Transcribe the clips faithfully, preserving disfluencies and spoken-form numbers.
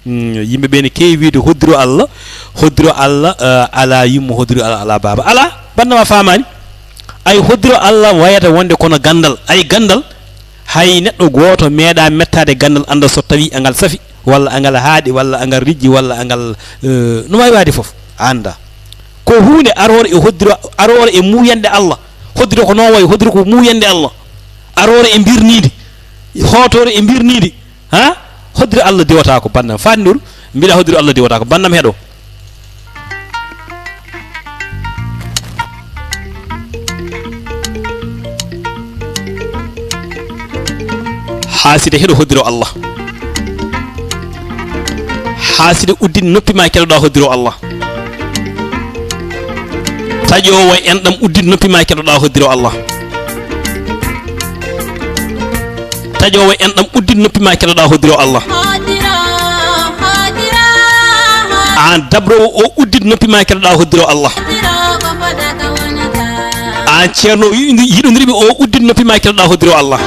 Mm, yimɓe ɓe ne keewi wiide hoddiro Allah, hoddiro Allah, eh, alaa yumma, hoddiro Allah alaa baaba. Alaa, bannda ma faamaani. Ay hoddiro Allah wayata wonde kono ganndal. Ay ganndal, hay neɗɗo gooto meeɗaa mettaade ganndal, annda so tawii angal safi, walla angal haaɗi, walla angal rijji, walla angal, eh, no waawi waade fof, a anndaa. Ko huunde aroore e hoddiro, aroore e muuyanɗe Allah. Hoddiro ko noon wayi, hoddiro ko muuyanɗe Allah. Aroore e mbirniide, hootoore e mbirniide. Ha? Hoddiro Allah diwataa ko banndam. Faati Nduur, mbiɗa hoddiro Allah diwataa ko banndam heɗo. Haaside heɗo hoddiro Allah. Haaside uddin noppi ma keɗoɗaa hoddiro Allah. Taƴoowo enɗam uddin noppi ma keɗoɗaa hoddiro Allah. Taƴoowo enɗam uddin noppi ma keɗoɗaa hoddiro Allah. Aan dabroowo o uddin noppi ma keɗoɗaa hoddiro Allah. Aan ceerno yiɗondirmi o uddin noppi ma keɗoɗaa hoddiro Allah.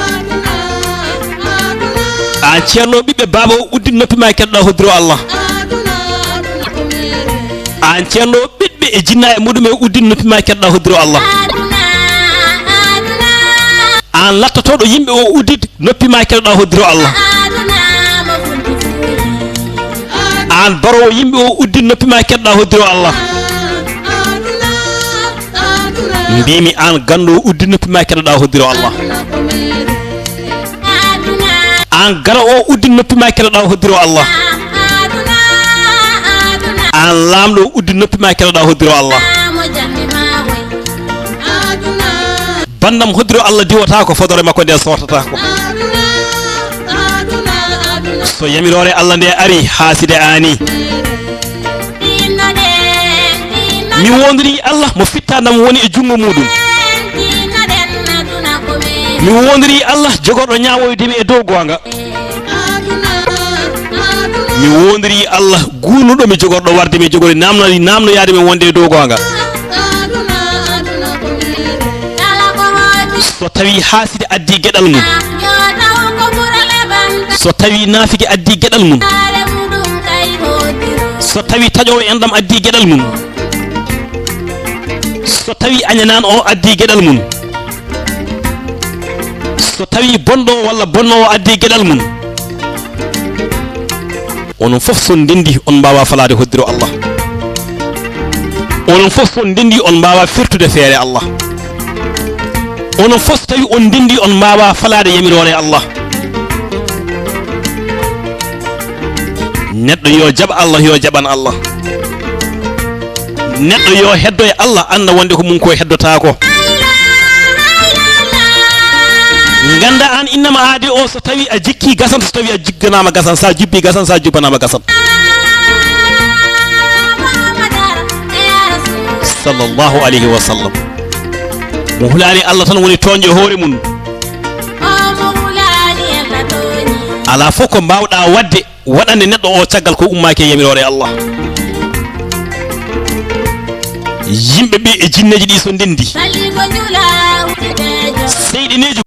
Aan ceerno ɓiɓɓe baaba o uddin noppi ma keɗoɗaa hoddiro Allah. Aan ceerno ɓiɓɓe e jinna e muɗum e uddin noppi ma keɗoɗaa hoddiro Allah. Aan lattotooɗo yimɓe o uddin noppi ma keɗoɗaa hoddiro Allah. Aan baroowo yimɓe o uddin noppi ma keɗoɗaa hoddiro Allah. Mbimi aan ganndo o uddin noppi ma keɗoɗaa hoddiro Allah. Aan garo o uddin noppi ma keɗoɗaa hoddiro Allah. Aan laamɗo o uddin noppi ma keɗoɗaa hoddiro Allah. Banndam hoddiro Allah diwataa ko fodore makko nde soortataa ko. So yamiroore Allah nde ari haaside aani. Mi wondiri Allah mo fittaandam woni e junngo muɗum. Mi wondiri Allah jogorɗo ñaawoyde mi e dow goonga. Mi wondiri Allah guurnuɗo mi jogorɗo warde mi jogori naamno-, naamnoyaade mi wonde e dow goonga. So tawi haaside addi geɗal mum. So tawi naafiki addi geɗal mum. So tawi taƴoowo enɗam addi geɗal mum. So tawi añanaan o addi geɗal mum. So tawi bonɗo walla bonnoowo addi geɗal mum. Onon fof so ndenndi on mbaawa falaade hoddiro Allah. Onon fof so ndenndi on mbaawa firtude feere Allah. Onon fof so tawi on ndenndi on mbaawa falaade yamiroore Allah. Neɗɗo yo jaɓ Allah, yo jaɓan Allah. Neɗɗo yo heddo e Allah, annda wonde ko mum ko heddotaako. Ngannda aan innama aade o so tawi a jikki gasan, so tawi a jigganaama gasan, sa jubbi gasan, sa jubbanaama gasan. Sallallahu alayhi wa sallam. Mo hulaani Allah tan woni tooñɗo hoore mum. Alaa fof ko mbaawɗaa waɗde waɗande neɗɗo o caggal ko ummaaki e yamiroore Allah. Yimɓe ɓe e jinneeji ɗi so ndenndi, seyɗineeji